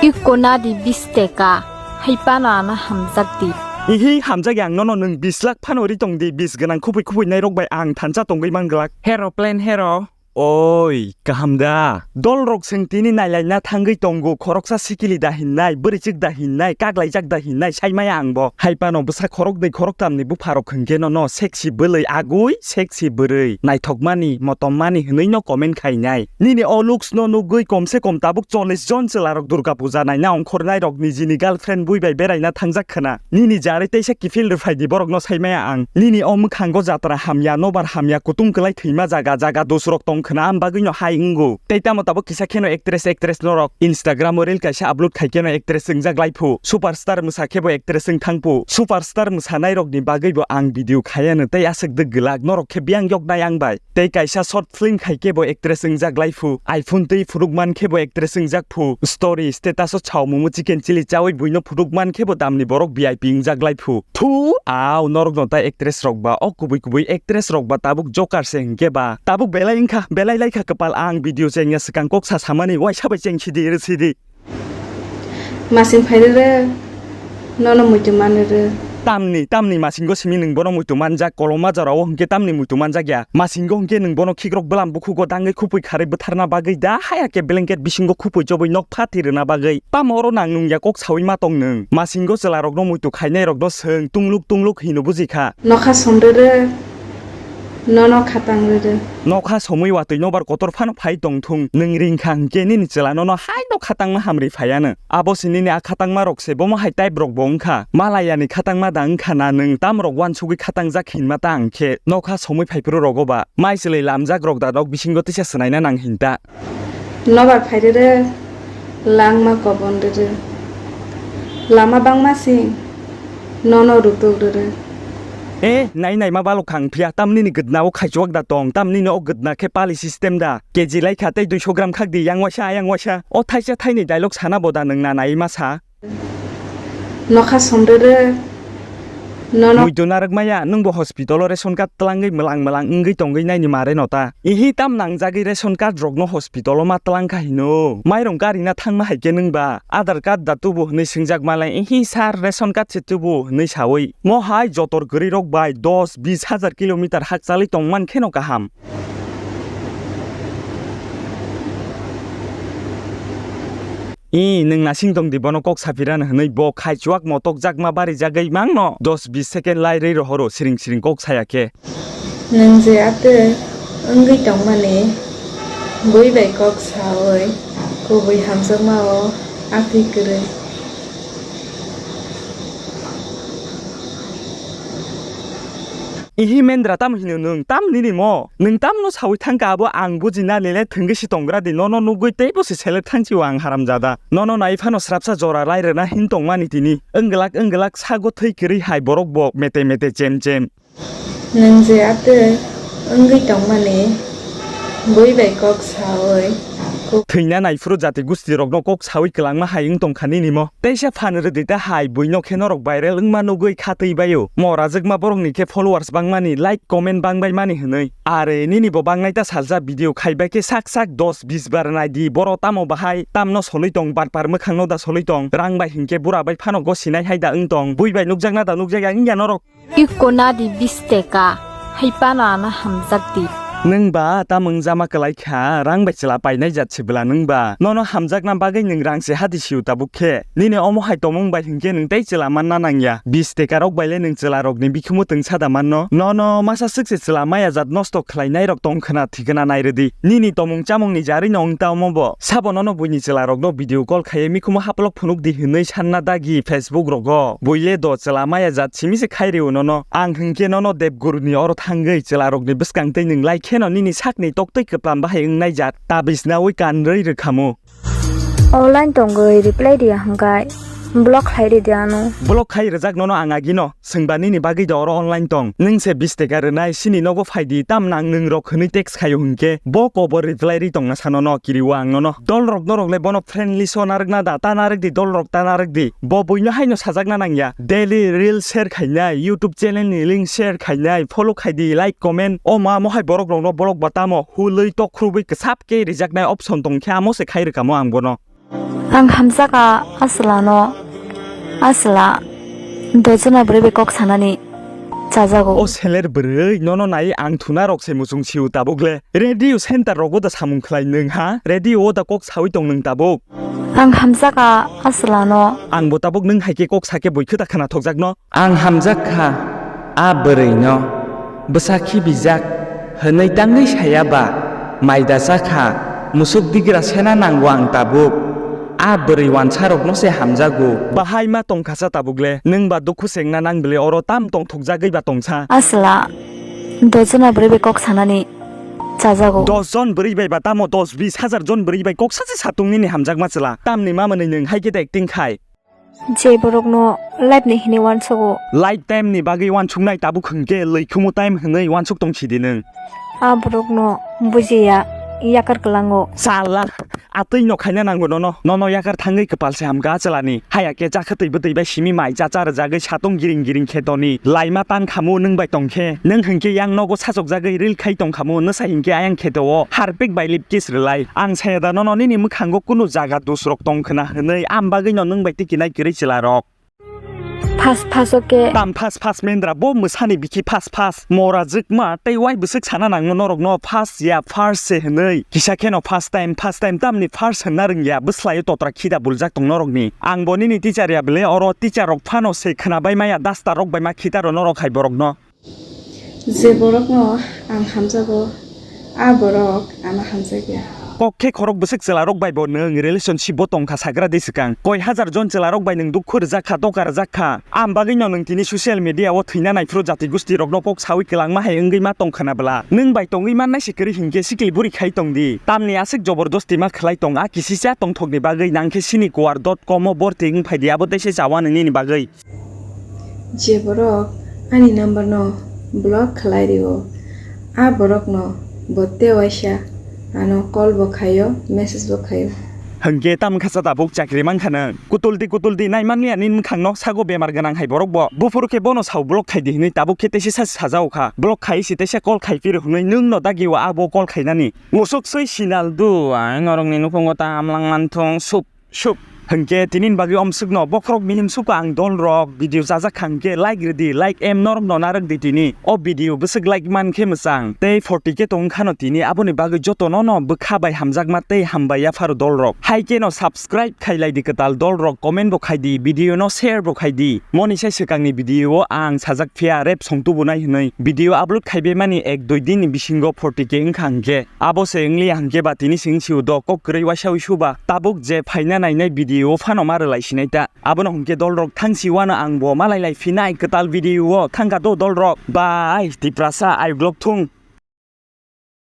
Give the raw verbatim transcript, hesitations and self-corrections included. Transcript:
Iko nadi bis teka, hai pano ano hamjak di. Ihi hamjak yang nono nwng bis lakh phano ri tong di, bis gwnang khupui khupui nai rok bai ang thansa tongwi man glak. Hero plan hero. Oi, kaham da? Dol rok swng tini nailaina thangwi tongo, khoroksa sikili da hinnai, bwrwichwk da hinnai, kaklaijak da hinnai, saimaya ang bo. Hai pano bwsa khoroknwi khoroktamni bupharok hwnkhe nono sexy bwlwi agwi, sexy bwrwi, naithokmani, motommani hwnwi no comment khainai. Nini o looks no nugwi komse kom tabuk chollish jon chwla rok Durga Puja naina ongkhornai rok nijini girlfriend bui bai beraina thangjak khwna. Nini jarwi teisa kiphil rwphai di borok no saimaya ang. Nini o mwkhango jatra hamya, nobar hamya, kutung kwlai thwima jaga, jaga dos rok tong khwna, am bagwi no hai wngo. Tei tamo tabuk kisa kheno actress, actress norok Instagram o reel kaisa upload khai keno actress wngjak lai phu. Superstar mwsa khe bo actress wng thang phu. Superstar mwsanai rokni bagwi bo ang video khayano tei aswk dwk glak norok khe biyang yok nai ang bai. Tei kaisa short film khai khe bo actress wngjak lai phu. iPhone twi phunuk man khe bo actress wngjak phu. Story status o chao momo chicken chili chaui buino phunuk man khe bo damni borok V I P wngjak lai phu. Thu, au, norok no ta actress rok ba, o kubui kubui actress rok ba tabuk joker se hinkhe ba. Tabuk belai wngkha, belai laikha kwpal ang video chengya swkang kok sa samani waisa bai cheng sidi, rw sidi. Masing phairere, nono muitu manrere. Tamni, tamni masingo simi nwng bono muitu manjak, koloma jorao hinkhe tamni muitu manjak ya. Masingo hinkhe nwng bono khikrok bwlam bukhugo dangwi khupui kharwi bwtharna bagwi da, haya khe blanket bisingo khupui chobwi nok phati rwna bagwi. Tamo oro nang nung ya kok sawi ma tong nwng. Masingo chwla rokno muitu khainai rokno swng, tungluk tungluk hino buji kha. Nokha somrere, nono khatang rere. Nokha somwi watwi nobar kotor phano phai tong thung. Nwng ring kha hinkhe nini chwla nono hai no khatangma hamri phaiya no. Abo se nini a khatangma rok se bomo hai type rok bo wng kha. Malaya ni khatangma da wng kha na nwng tam rok wansugwi khatang jak hinma ta ang khe. Nokha somwi phai phuru rogo ba. Mai chwlwi lamjak rok da nok bisingo tisa swnaina nang hin ta. Nobar phairere langma kobon rere. Lama bangma sing nono rutuk rere. E, nai nai ma balok khang phiya, tamni ni gdna o khaichuak da tong, tamni ni o gdna khe pali system da. K G lai kha tei duiso gram khak di, yang waisa, yang waisa. O thaisa thaini dialogue sana bo da nwng na nai ma sa. Nokha somrere, nono. Muitu narwk maya, nwng bo hospital o ration card twlangwi mwlang mwlang wngwi tongwi naini mare no ta. Ihi tam nangjagwi ration card rok no hospital o ma twlang kha hino. Mairong karina thangma hai khe nwng ba Aadhaar card da tubu hwnwi swngjak malai, ihi sir ration card se tubu hwnwi sawi. Mo hai jotor kwrwi rok bai dos bis hajar kilometer hakchalwi tongman kheno kaham. I, nwng nasing tong di bono kok sapirano hwnwi bo khaichuak motokjakma barijagwi mangno dos bis second lai rwi rohoro siring siring kok saya khe. Nwng je atwk wngwi tongmani bui bai kok sawi kubui hamjakma o atwi kwrwi. Ihi Mendra, tamo hino nwng? Tam nini mo? Nwng tamno sawi thangka abo ang buji na lele thwngwi si tongra di, nono nugwi teibo se selek thangchi o ang haramjada. Nono nai phano srapsa jora lai rwna hin tongmani tini. Wngglak wngglak sago thwi kwrwi hai borok bo mete mete chem chem. Nwng je atwk wngwi tongmani bui bai kok sawi. Thwina naiphuru jati gusti rokno kok sawi kwlangma hai wng tongkha nini mo. Teisa phan rwdi ta hai buino khe norok viral wngma nugwi kha twi baio. Mo rajwkma borokni khe followers bangmani, like, comment bangbai mani hwnwi. Are nini bo bangnai ta salsa video khaibai khe sak sak dos bis bar naidi, boro tamo bahai, tamno solwi tong, barpar mwkhangno da solwi tong, rang bai hinkhe bura bai phano gosinai hai da wng tong, bui bai nukjakna da nukjakya wngya norok. Iko nadi bis teka, hai pano ano hamjak di. Nwng ba tamo wng jama kwlai kha, rang bai chwla painai jat se bwla nwng ba. Nono hamjakna bagwi nwng rang se hadi sio tabuk khe. Nini omo hai tongmung bai hinkhe nwng tei chwla manna nangya. Bis teka rok bai le nwng chwla rokni bikhumu twngsa da manno. Nono masa swk se chwla maya jat nosto khlainai rok tong khwna thikana nai rwdi. Nini tomung chamungni jarwi no wng ta omo bo. Sabo nono buini chwla rokno video call khaiwi mikhumu haplok phunuk di hwnwi sanna dagi Facebook rogo. Buile do chwla maya jat simi se khai rw nono. Ang hwnkhe nono Debguru ni oro thangwi chwla rokni bwskang tei nwng lai kheno nini sakni toktwi kwplam bahai wngnai jat. Tabis nawi kanrwi rwkhamu. Online tongwi reply riya hwnkhe block khlai ridi ano. Block khai rwjak nono ang agino. Swngba nini bagwi da oro online tong. Nwng se bis teka rwnai, sini nogo phai di, tam nang nwng rok hwnwi text khaio hwnkhe, bo kobor reply ri tongna sano no kiriwo ang nono. Dol rok norok le bono friendly so narwkna da, ta narwk di, dol rok ta narwk di. Bo buino haino sajakna nangya. Daily reel share khainai, YouTube channel ni link share khainai, follow khai di, like, comment. O ma mohai borok rokno block ba tamo hulwi tok khrubwi kwsap khe rijaknai option tong khe amo se khai rwkamo ang bono. Ang hamjakha a chwlano. A chwla dojona bwrwi bai kok sanani chajago. O seler bwrwi, nono nai ang thuna rok se muchung siu tabuk le. Radio center rogo da samung khlai nwng ha? Radio o da kok sawi tong nwng tabuk? Ang hamjakha a chwlano. Ang bo tabuk nwng hai khe kok sa khe bui khe da khna thokjak no. Ang hamjak kha a bwrwi no, bwsa khibijak hwnwi tangwi saya ba, mai da cha kha, musuk digra sena nango ang tabuk. A bwrwi wansa rok no se hamjago. Bahai ma tong kha cha tabuk le, nwng ba dukhu sengna nang bwle oro tam tong thokjagwi ba tong sa. A chwla dojona bwrwi bai kok sanani chajago. Dos jon bwrwi bai ba tamo dos bis hajar jon bwrwi bai kok sa se satung nini hamjakma chwla. Tamni ma mwnwi nwng hai khe da acting khai. Je borokno life ni hini uansugo. Lifetime ni bagwi uansuknai tabuk hwnkhe lwikhumu time hwnwi uansuk tong sidi nwng. A borokno bujiya yakar kwlango. Chala, atwi no khaina nango nono. Nono yakar thangwi kwpal se hamkha a chwlani. Haya khe chakha twi bwtwi bai simi mai cha cha rwjagwi satung giring giring khe toni. Laima tan khamu nwng bai tong khe. Nwng hwnkhe yang nogo sachokjagwi ril khai tong khamu. Nwsa hinkhe ayang khe to o harpik bai lip kiss rwlai. Ang saya da nono nini mwkhango kunu jaga dusrok tong khwna hwnwi, am bagwino nwng bai tikinai kwrwi chwlarok. Phas phas o khe. Tam phas phas mendra, bo mwsani bikhi phas phas. Mora jwkma tei wai bwswk sana nangno norokno phas ya first se hwnwi. Kisa kheno first time, first time tamni first hwnna rwngya, bwslaio totra khida buljak tong norokni. Ang bo nini teacher ya bwle, oro teacher rok phano se khwnabai maya, duster rok bai ma khitaro norok hai borokno. Je borokno ang hamjago, a borok ano hamjakya. Kok khe khorok bwswk chwlarok bai bo nwng relationship bo tong kha sagra di swkang. Koi hajar jon chwlarok bai nwng dukhu rwjak kha, doka rwjak kha. Am bagwi no nwng tini social media o thwina naiphuru jati gusti rokno kok sawi kwlangma hai wngwi ma tong khwna bwla. Nwng bai tongwi mannai se kwrwi hinkhe sikli buri khai tong di. Tamni aswk jobordosti ma khlai tong, a kisisa tongthokni bagwi nang khe sini kuar dot com o borti wng phai di, abo teisa chawa nini bagwi. Je borok ani number no block khlai rio, a borok no bo tei waisa ano call bo khaio, message bo khaio. Hwnkhe tam wngkha cha tabuk chakri mankha nang. Kutuldi kutuldi nai manliya nini mwkhang no sago bemar gwnang hai borok bo. Buphuru khe bono sao block khai di hwnwi tabuk khe teisa sa sajao kha. Block khai se teisa call khai phiro hwnwi nwng no dagi o abo call khainani. Musuk swi sinal du ang norok ni nukhungo ta amlang man thung sup. Suk. Hwnkhe tini bagwi omswkno bokhorok mihim suko ang dolrok video chajak kha hwnkhe like rwdi, like em norokno narwk di tini. O video bwswk like man khe mwchang tei forty K tong khano tini, aboni bagwi jotono no bwkha bai hamjakma tei hambai yapharo dolrok. Hai khe no subscribe khai lai di kwtal dolrok, comment bo khai di, video no share bo khai di. Moni sai swkangni video o ang sajak phiya rap song tubunai hwnwi video upload khai be mani ek dui din ni bisingo forty K wngkha hwnkhe. Abo se wngli hwnkhe ba tini sing sio do kok kwrwi waisa uisu ba tabuk je phaina nainai video o phano ma rwlai sinai ta. Abono hwnkhe dolrok thangsi wano ang bo malai lai phinai kwtal video o thangkha do dolrok. Bai Tiprasa ayuk lok thung.